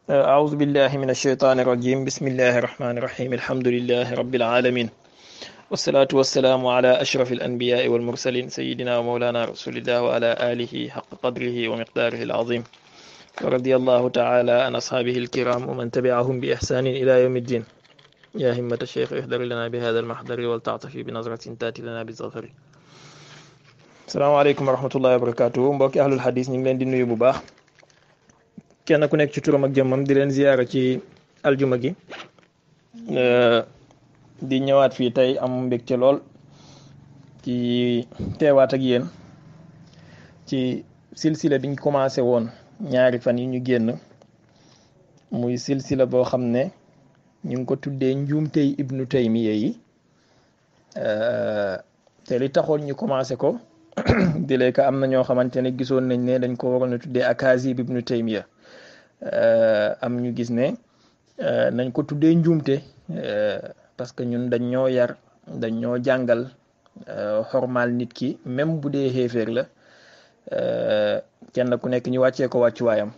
أعوذ بالله من الشيطان الرجيم بسم الله الرحمن الرحيم الحمد لله رب العالمين والصلاة والسلام على أشرف الأنبياء والمرسلين سيدنا ومولانا رسول الله وعلى آله حق قدره ومقداره العظيم ورضي الله تعالى عن أصحابه الكرام ومن تبعهم بإحسان إلى يوم الدين يا همة الشيخ اهدر لنا بهذا المحضر ولتعطفي بنظرة تأتي لنا بالظفر. السلام عليكم ورحمة الله وبركاته. mbokki ahlul hadis ñu ngi leen di nuyu bu baax kenn ku nekk ci turam ak jëmmam di leen ziyaara ci aljuma gi di ñëwaat fii tey am mbégte lool ci teewaat ak yéen ci silsila biñ commencé woon ñaari fan yi ñu génn muy silsila boo xam ne ñu ngi ko tuddee njuumtey ibnu taymiya yi te li taxoon ñu commencé ko di léegi am na ñoo xamante ne gisoon nañ ne dañ ko waroon a tuddee akazib ibnu taymiya am ñu gis ne nañ ko tuddee njuumte parce que ñun dañ ñoo yar dañ ñoo jàngal xormaal nit ki même bu dee xéeféer la kenn ku nekk ñu wàccee ko wàccuwaayam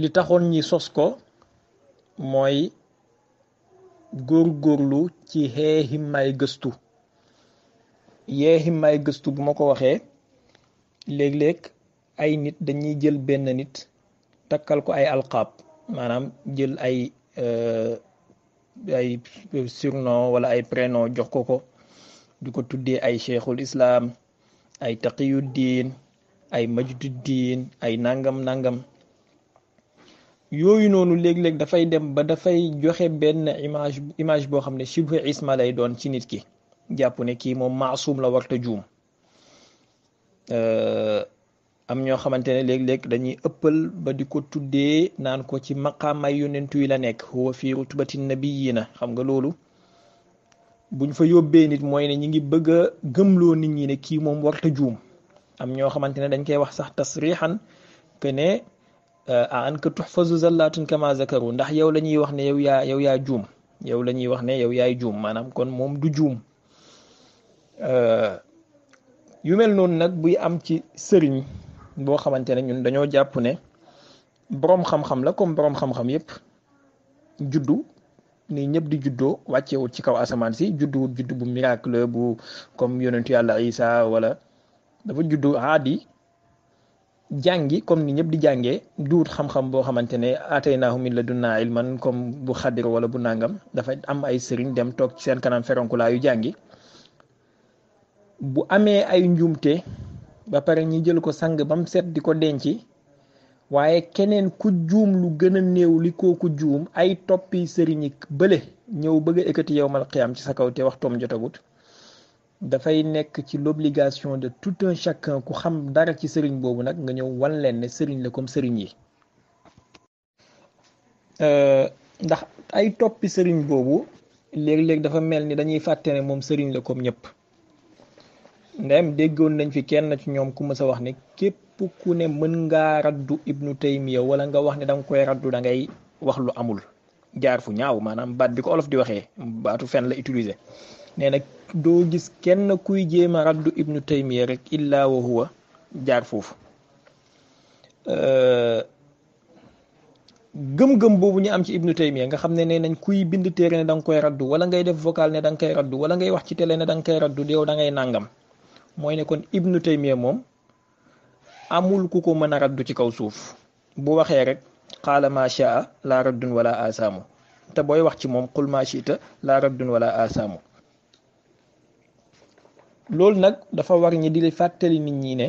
li taxoon ñi sos ko mooy góorgóorlu ci xee himmaay gëstu yee himmaay gëstu bu ma ko waxee léeg-léeg ay nit dañuy jël benn nit takkal ko ay alqaab maanaam jël ay surnom wala ay prénom jox ko di ko tuddee ay cheikhul islam ay taqiyuddin ay majduddin ay nangam yooyu noonu léeg-léeg dafay dem ba dafay joxe benn image boo xam ne shibhu isma lay doon ci nit ki jàpp ne kii moom maasum la warta juum am ñoo xamante ne léeg-léeg dañuy ëppal ba di ko tuddee naan ko ci maqaamay yonentu yi la nekk huwa fi rutbati nabiyina xam nga loolu buñ fa yóbbee nit mooy ne ñi ngi bëgg a gëmloo nit ñi ne kii moom warta juum am ñoo xamante ne dañ koy wax sax tasrixan que ne an ka tuhfazu zallatun kama zakaru ndax yow la ñuy wax ne yow yaa juum yow la ñuy wax ne yow yaay juum maanaam kon moom du juum yu mel noonu nag buy am ci sëriñ boo xamante ne ñun dañoo jàpp ne boroom xam-xam la comme boroom xam-xam yépp juddu ni ñëpp di juddoo wàccewut ci kaw asamaan si judduwut juddu bu miracle bu comme yonentu yàlla isa wala dafa juddu aadi jàngi comme ni ñëpp di jàngee duut xam-xam boo xamante ne ataynaahu min ladunnaa ilman comme bu xadir wala bu nangam dafa am ay sëriñ dem toog ci seen kanam feronkulaa yu jàngi bu amee ay njuumte ba pare ñi jël ko sang bam set di ko denc waaye keneen ku juum lu gën a néew li kooku juum ay toppi sëriñi bële ñëw bëgg a ekkati yawmal qiyaam ci sa kaw te waxtoom jotagut dafay nekk ci l'obligation de tout un chacun ku xam dara ci sëriñ boobu nag nga ñëw wan leen ne sëriñ la comme sëriñ yi ndax ay toppi sëriñ boobu léeg-léeg dafa mel ni dañuy fàtte ne moom sëriñ la comme ñëpp ndem déggoon nañ fi kenn ci ñoom ku mës a wax ne képp ku ne mën ngaa raddu ibnu taymiya wala nga wax ne danga koy raddu da ngay wax lu amul jaar fu ñaaw maanaam baat bi ko olof di waxee baatu fen la utiliser nee na doo gis kenn kuy jéem a raddu ibnu taymiya rek illa wa huwa jaar foofu gëm-gëm boobu ñu am ci ibnu taymiya nga xam ne nee nañ kuy bind téere ne da nga koy raddu wala ngay def vocal ne da nga koy raddu wala ngay wax ci télé ne da nga koy raddu yow da ngay nàngam mooy ne kon ibnu taymiya moom amul ku ko mën a raddu ci kaw suuf bu waxee rek qaala ma shaa la raddun wala asaamu te booy wax ci moom qul ma shita la raddun wala asaamu loolu nag dafa war ñi di fàttali nit ñi ne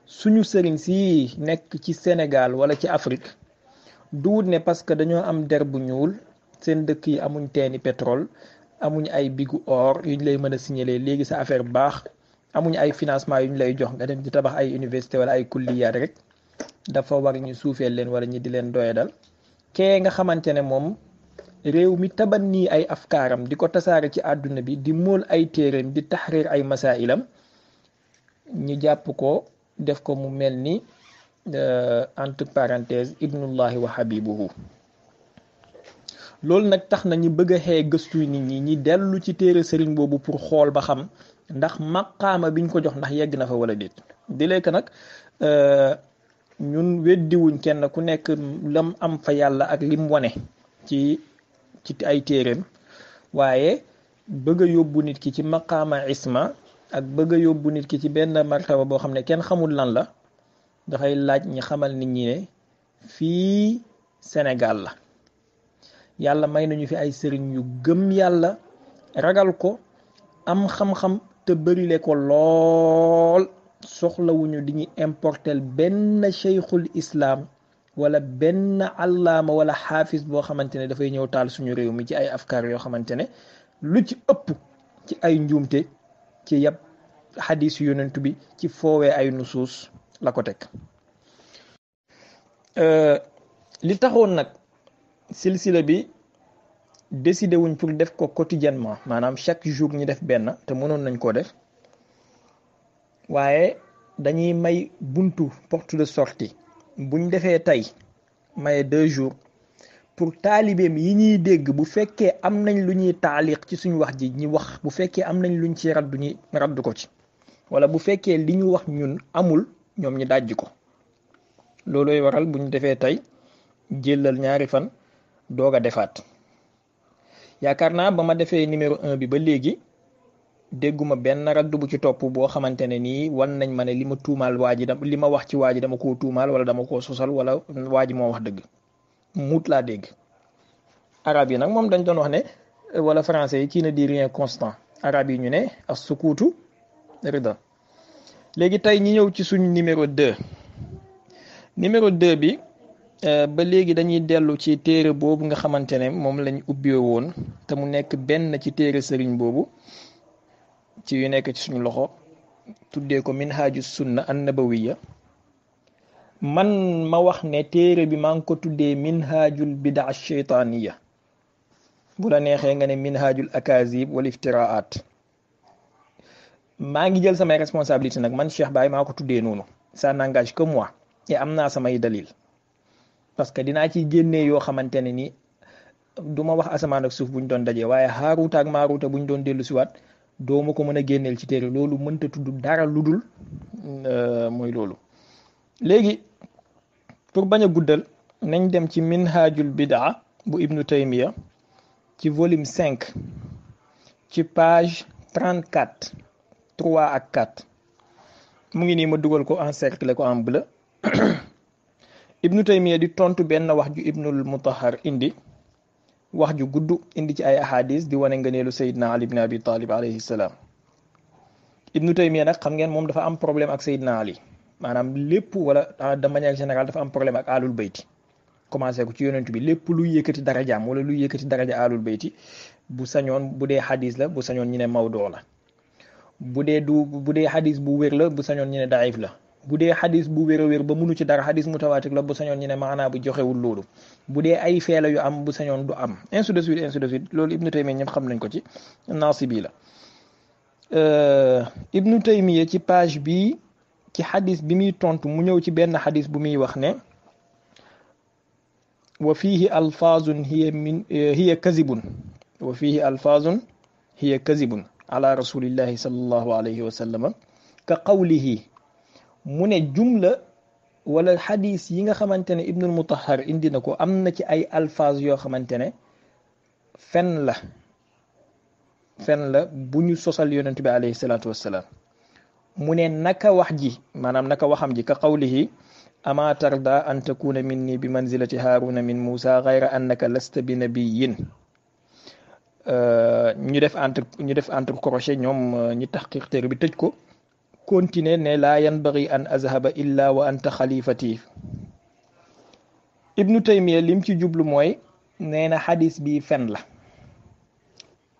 suñu sëriñ si nekk ci Sénégal wala ci Afrique duwut ne parce que dañoo am der bu ñuul seen dëkk yi amuñ teeni pétrole amuñ ay bigu or yuñ lay mën a signaler léegi sa affaire baax amuñ ay financement yuñ lay jox nga dem di tabax ay université wala ay kulliyaat rek dafa war ñu suufeel leen wala ñi di leen doyadal kee nga xamante ne moom réew mi taban nii ay afkaaram di ko tasaare ci àdduna bi di mool ay téereem di taxriir ay masailam ñu jàpp ko def ko mu mel ni entre parenthèse ibnullahi wa habibuhu loolu nag tax na ñu bëgg a xee gëstuy nit ñi ñi dellu ci téere sëriñ boobu pour xool ba xam ndax maqaama biñ ko jox ndax yegg na fa wala déet di lekk nag ñun weddiwuñ kenn ku nekk lam am fa yàlla ak lim wane ci ay téeréem, waaye bëgg a yóbbu nit ki ci maqaama isma ak bëgg a yóbbu nit ki ci benn martaba boo xam ne kenn xamul lan la, dafay laaj ñi xamal nit ñi ne fii Sénégal la. yàlla may nañu fi ay sëriñ yu gëm yàlla, ragal ko, am xam-xam te bërile ko lool. soxlawuñu di ñu importel benn cheikhul islam wala benn allaama wala xaafis boo xamante ne dafay ñëw taal suñu réew mi ci ay afkaar yoo xamante ne lu ci ëpp ci ay njuumte ci yab xadiis yonent bi ci foowee ay nusuus la ko teg. li taxoon nag silsila bi décidé wuñ pour def ko quotidiennement, maanaam chaque jour ñu def benn, te mënoon nañ koo def, waaye dañuy may buntu porte de sortie. buñ defee tey maye 2 jours pour taalibeem yi ñuy dégg, bu fekkee am nañ lu ñuy taaliq ci suñu wax ji ñi wax, bu fekkee am nañ luñ ci raddu ñi raddu ko ci, wala bu fekkee li ñu wax ñun amul ñoom ñi dajji ko. loolooy waral buñ defee tey jëlal ñaari fan doog a defaat. yaakaar naa ba ma defee numéro 1 bi ba léegi dégguma benn raddu bu ci topp boo xamante ne nii wan nañ ma ne li ma tuumaal waa ji li ma wax ci waa ji dama koo tuumaal wala dama koo sosal wala waa ji moo wax dëgg. muut laa dégg. arab yi nag moom dañ doon wax ne wala français yi qui ne dit rien constant, arab yi ñu ne as sukuutu rida. léegi tey ñi ñëw ci suñ numéro 2 bi ba léegi dañuy dellu ci téere boobu nga xamante ne moom lañ ubbee woon te mu nekk benn ci téere sëriñ boobu ci yu nekk ci suñu loxo, tuddee ko minhaaju sunna an nabawiya. man ma wax ne téere bi maa ngi ko tuddee minhaajul bidaa sheytaaniya, bu la neexee nga ne minhaajul akazib wal iftiraat. maa ngi jël samay responsabilité nag, man Cheikh Baye maa ko tuddee noonu, ça n'engage que moi, et am naa samay dalil, parce que dinaa ci génnee yoo xamante ne ni du ma wax asamaan ak suuf buñ doon dajee, waaye Haaruuta ak Maaruuta buñ doon dellu siwaat doo ma ko mën a génneel ci téere. loolu mënta tudd dara lu dul mooy loolu. léegi pour bañ a guddal nañ dem ci minhajul bidaa bu ibnu taymiya ci volume 5 ci page 34 3 ak 4 mu ngi nii ma dugal ko encercler ko en bleu. ibnu taymiya di tontu benn wax ju ibnul mutahhar indi, wax ju gudd indi ci ay ahadis di wane ngëneelu Seydina Ali ibn Abi Talib alayhi salaam. ibnu taymiya nag xam ngeen moom dafa am problème ak Seydina Ali, maanaam lépp wala de manière générale dafa am problème ak alul bayti, commencé ko ci yonent bi. lépp luy yëkkati darajaam wala luy yëkkati daraja alul bayti bu sañoon, bu dee xadis la bu sañoon ñu ne mawduu la, bu dee xadis bu wér la bu sañoon ñu ne daif la, bu dee xadis bu wér a wér ba munu ci dara xadis mutawaatir la bu sañoon ñu ne maanaa bu joxewul loolu, bu dee ay feela yu am bu sañoon du am, ainsi de suite ainsi de suite. loolu ibnu taymiya ñëpp xam nañ ko ci naasibi la. ibnu taymiya ci page bi ci xadis bi muy tontu mu ñëw ci benn xadis bu muy wax ne wa fiihi alfaazun hiya kazibun wa fiihi alfaazun hiya kazibun ala rasulillahi sallallahu alayhi wa sallam ka qawlihi. mu ne jumla wala xadis yi nga xamante ne ibnul mutahhar indi na ko am na ci ay alfaaz yoo xamante ne fen la bu ñu sosal yonent bi alayhi salaatu wassalaam. mu ne naka wax ji, maanaam naka waxam ji, ka qawlihi ama tarda an takuna minni bi manzilati haaruna min musa gayra annaka lasta bi nabiyin. ñu def entre crochet ñoom ñi taxqiq téere bi tëj ko, continuer ne laa yanbaghi an azhaba illa wa anta xalifati. ibnu taymiya lim ci jublu mooy nee na xadis bi fen la.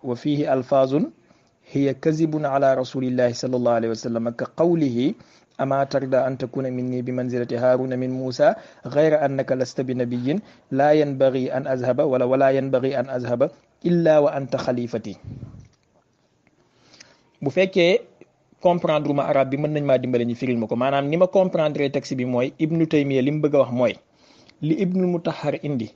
wa fihi alfaazun hiya kazibun ala rasulillahi sallallahu alayhi wa sallam ka qawlihi ama tarda an takuna minni bi manzilati haruna min musa gayra annaka lasta bi nabiyin la yanbaghi an azhaba wala yanbaghi an azhaba illa wa anta xalifati. bu fekkee comprendre ma arab bi mën nañ maa dimbale ñu firil ma ko. maanaam ni ma comprendre texte bi mooy ibnu taymiya li mu bëgg a wax mooy li ibnu mutahhar indi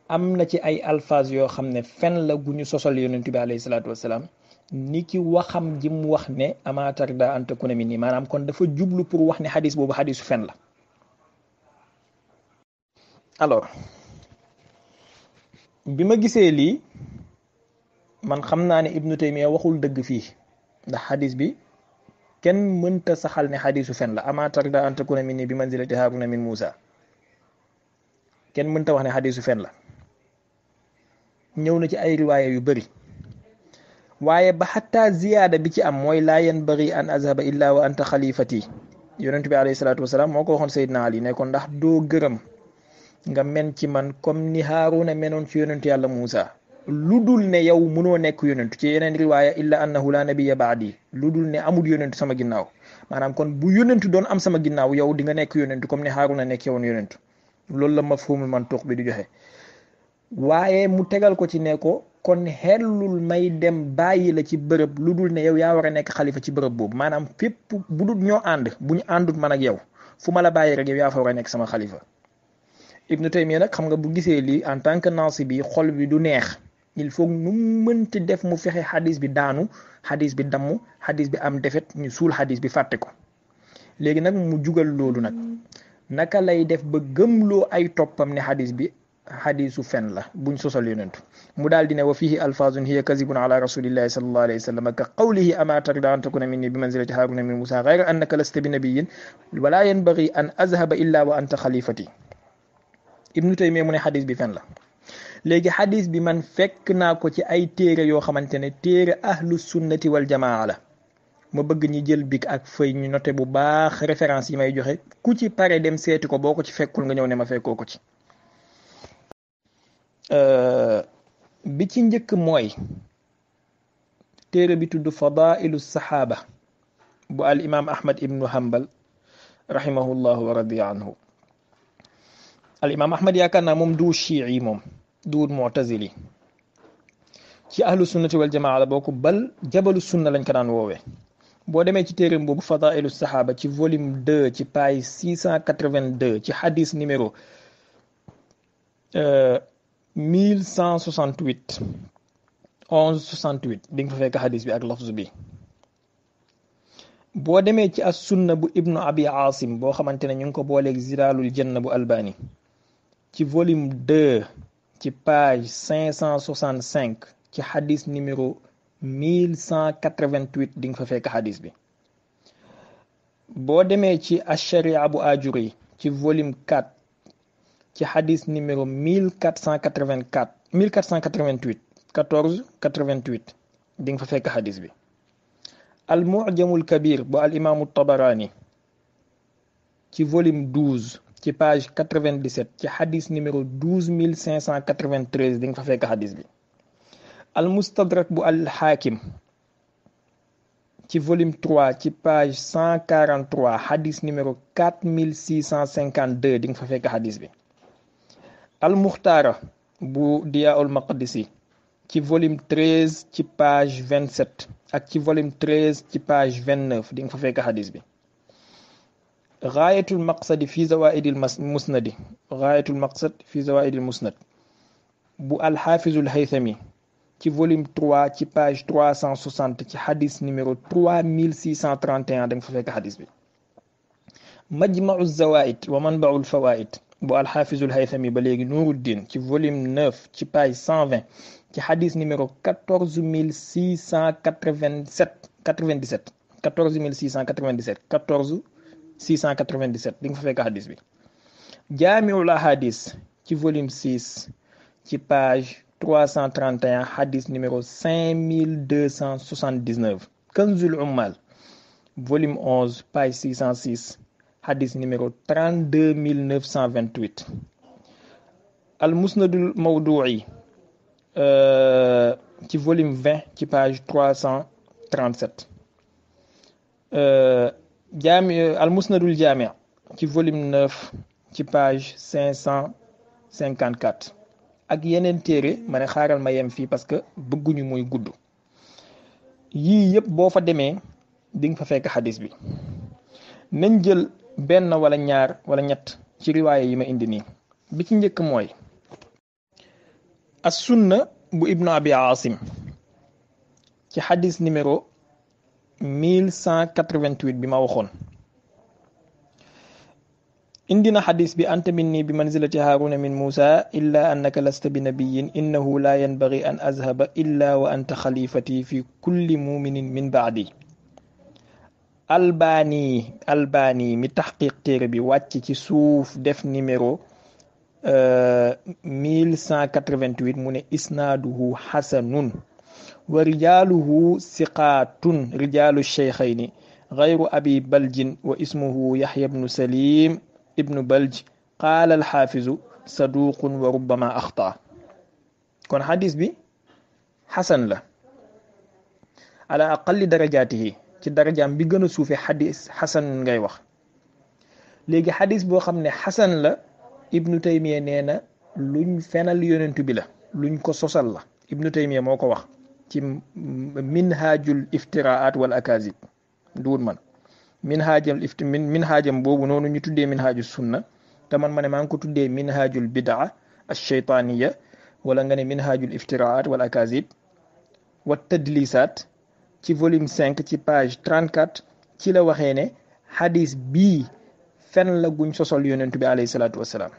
am na ci ay alphase yoo xam ne fen la gu ñu sosal yonent bi alayhi salaatu wassalaam, ni ki waxam ji mu wax ne ama tarda an takuna minni, maanaam kon dafa jublu pour wax ne xadis boobu xadisu fen la. alors bi ma gisee lii man xam naa ne Ibnu Taymiya waxul dëgg fii ndax xadis bi kenn mënta saxal ne xadisu fen la ama tarda an takuna minni bi manzilati Haaruna min Muusa kenn mënta wax ne xadisu fen la ñëw na ci ay riwaaya yu bëri waaye ba xataa ziyaada bi ci am mooy laa yanbaghi an azhaba illa wa anta xalifati yonent bi alayhi salaatu wasalaam moo ko waxoon Seydina Ali ne ko ndax doo gërëm nga men ci man comme ni Haaruna menoon ci yonentu yàlla Muusa lu dul ne yow mënoo nekk yonentu ci yeneen riwaaya illa annahu la nabiyya ba'di lu dul ne amul yonentu sama ginnaaw maanaam kon bu yonentu doon am sama ginnaaw yow di nga nekk yonentu comme ni Haaruna nekkee woon yonentu loolu la mafhumul mantuq bi di joxe waaye mu tegal ko ci ne ko kon xellul may dem bàyyi la ci bërëb lu dul ne yow yaa war a nekk xalifa ci bërëb boobu maanaam fépp bu dul ñoo ànd bu ñu àndut man ak yow fu ma la bàyyi rek yow yaa fa war a nekk sama xalifa Ibnu Taymiya nag xam nga bu gisee lii en tant que naasi bi xol bi du neex il faut nu mënti def mu fexe xadis bi daanu xadis bi damm xadis bi am defet ñu suul xadis bi fàtte ko léegi nag mu jugal loolu nag naka lay def ba gëmloo ay toppam ne xadis bi xadisu fen la buñ sosal yonentu mu daal di ne wa fihi alfazun hiya kazibun ala rasulillahi sallallahu alayhi wa sallam ka qawlihi ama tarda an takuna minni bi manzilati Haaruna min Musa ghayra annaka lasta bi nabiyyin wala yanbaghi an azhaba illa wa anta xalifati Ibnu Taymiya mu ne xadis bi fen la léegi xadis bi man fekk naa ko ci ay téere yoo xamante ne téere ahlu sunnati wal jamaa la ma bëgg ñi jël bic ak feuille ñu noté bu baax référence yi may joxe ku ci pare dem seeti ko boo ko ci fekkul nga ñëw ne ma fekkoo ko ci bi ci njëkk mooy téere bi tudd fadailu saxaaba bu al imam Ahmad ibnu Hanbal rahimahullahu wa radiya anhu al imam Ahmad yaakaar naa moom du chiiyi moom duwut mu'tazili ci ahlu sunnati wal jamaa la bokk bal jabalu sunna lañ ko daan woowee boo demee ci téereem boobu fadailu saxaaba ci volume 2 ci page 682 ci hadis numéro 1168 1168 di nga fa fekk hadis bi ak lafzu bi boo demee ci as sunna bu ibnu abi asim boo xamante ne ñu ngi ko booleeg ziraalul janna bu albani ci volume 2 ci page 565 ci hadis numéro 1188 di nga fa fekk hadis bi boo demee ci ash-sharia bu ajuri ci volume 4 ci hadis numéro 1488 1488 di nga fa fekk hadis bi al mu'jamul kabir bu al imaamu tabarani ci volume 12 ci page 97 ci hadis numéro 12593 di nga fa fekk hadis bi al mustadrak bu al hakim ci volume 3 ci page 143 hadis numéro 4652 di nga fa fekk hadis bi al muxtaara bu diya ul maqdisi ci volume 13 ci page 27 ak ci volume 13 ci page 29 di nga fa fekk hadis bi gaayatul maqsadi fi zawaidil musnadi gaayatul maqsad fi zawaidil musnad bu alxaafizul haythami ci volume 3 ci page 360 ci hadis numéro 3631 da nga fa fekk hadis bi majma'u zawaid wa manba'ul fawaid bu alxaafizul haythami ba léegi nuruddin ci volume 9 ci page 120 ci hadis numéro 14697 97 14697 14697 di nga fa fekk hadis bi jaamiul ahadis ci volume 6 ci page 331 hadis numéro 5279 kanzul ummal volume 11 page 606 hadis numéro 32928 al musnadul mawdu'i ci volume 20 ci page 337 al musnadul jami' ci volume 9 ci page 554 ak yeneen téere ma ne xaaral ma yem fii parce que bëgguñu muy gudd yii yëpp boo fa demee di nga fa fekk xadis bi nañ jël benn wala ñaar wala ñett ci riwaaye yi ma indi nii bi ci njëkk mooy as sunna bu ibnu abi asim ci xadis numéro 1188 bi ma waxoon indina xadis bi anta minni bi manzilati haruna min musa illa annaka lasta bi nabiyin innahu la yanbaghi an azhaba illa wa anta xalifati fi kulli muminin min baadi. albani mi taxqiq téere bi wàcc ci suuf def numéro 1188 mu ne isnaaduhu xasanun wa rijaaluhu siqaatun rijaalu sheykhayni gayru abi baljin wa ismuhu yaxya bnu salim ibnu balj qaala alxaafizu saduqun wa rubbama axta. kon xadis bi xasan la ala aqalli darajaatihi, ci darajaam bi gën a suufe xadis xasan ngay wax. léegi xadis boo xam ne xasan la, ibnu taymiya nee na luñ fenal yonentu bi la, luñ ko sosal la. ibnu taymiya moo ko wax ci minhajul iftiraat wal akazib, duut man minhajam boobu noonu ñu tuddee minhajul sunna, te man ma ne maa ngi ko tuddee minhajul bidaa ash-shaytaniya, wala nga ne minhajul iftiraat wal akazib wa tadlisaat, ci volume 5 ci page 34 ci la waxee ne xadis bii fen la guñ sosol yonentu bi alayhi salaatu wassalaam.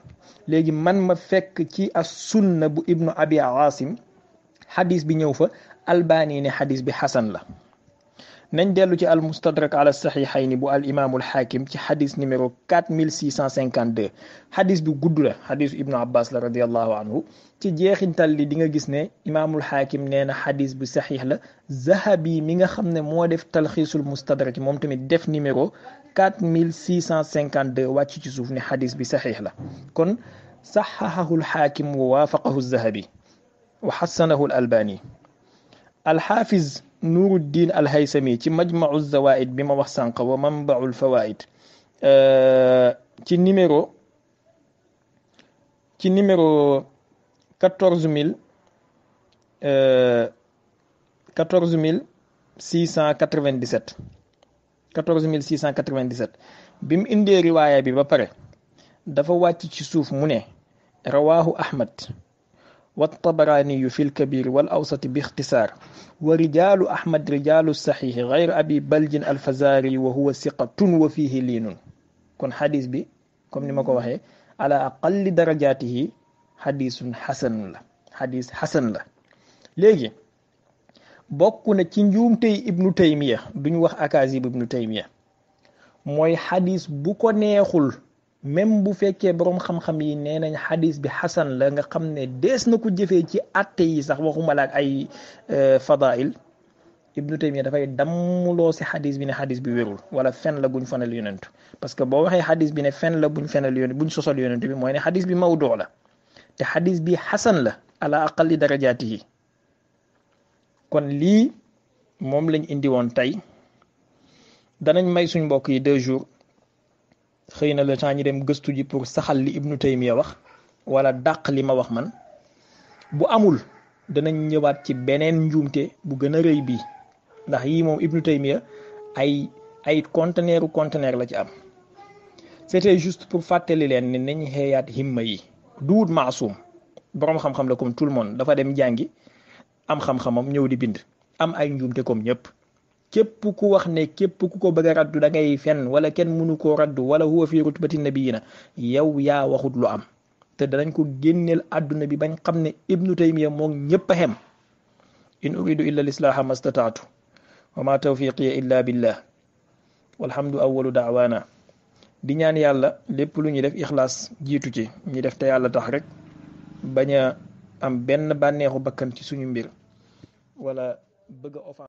léegi man ma fekk ci as sunna bu ibnu abi asim xadis bi ñëw fa, albani ne xadis bi xasan la. nañ dellu ci al mustadrak ala saxiixayni bu al imaamul xaakim ci xadis numéro 4652. xadis bi gudd la, xadisu ibnu abbas la radiallahu anhu. ci jeexintal li di nga gis ne imaamul xaakim nee na xadis bi saxiix la. zahabi mi nga xam ne moo def talxiisul mustadrak moom tamit def numéro 4652 wàcc ci suuf ne xadis bi saxiix la. kon saxaxahu lxaakim wa waafaqahu zahabi wa xassanahu al albani. alxaafiz nuruddin alhaysami ci majmau zawaid bi ma wax sànq wa manbaul fawaid ci numéro 14697 bi mu indee riwaaya bi ba pare dafa wàcc ci suuf mu ne rawahu ahmad والطبراني في الكبير والأوسط باختصار ورجال أحمد رجال الصحيح غير أبي بلج الفزاري وهو ثقة وفيه لين. كون حديث بي كم نما كو واخé على أقل درجاته حديث حسن لا، حديث حسن لا. léegi bokk na ci njuumtey ibnu taymiya duñ wax akazib ibnu taymiya mooy xadis bu ko neexul, même bu fekkee boroom xam-xam yi nee nañ xadis bi xasan la, nga xam ne dees na ko jëfee ci atte yi sax, waxuma la ak ay fadail, ibnu taymiya dafay dammuloo si xadis bi ne xadis bi wérul wala fen la buñ fenal yonentu. parce que boo waxee xadis bi ne fen la buñ fenal yonentu, buñ sosal yonentu bi mooy ne xadis bi mawdu la, te xadis bi xasan la ala aqalli darajaatihi. kon lii moom lañ indi woon tey. danañ may suñ mbokk yi 2 jours, xëy na le temps ñi dem gëstu ji pour saxal li ibnu taymiya wax wala dàq li ma wax man. bu amul danañ ñëwaat ci beneen njuumte bu gën a rëy bii, ndax yii moom ibnu taymiya ay conteneur la ci am. c'était juste pour fàttali leen ne nañ xeeyaat himma yi. duut maasum, boroom xam-xam la comme tout le monde, dafa dem jàngi am xam-xamam ñëw di bind, am ay njuumte comme ñëpp. képp ku wax ne képp ku ko bëgg a raddu da ngay fen wala kenn mënu koo raddu wala huwa fi rutbati nabiyina, yow yaa waxut lu am. te danañ ko génneel àdduna bi bañ xam ne ibnu taymiya moom ñëpp a xem. in uridu illa lislaaha mastataatu wa ma tawfiqiya illa billah walhamdu awwalu daawaana. di ñaan yàlla lépp lu ñuy def ixlaas jiitu ci, ñu def te yàlla tax rek, bañ a am benn bànneexu bakkan ci suñu mbir wala bëgg a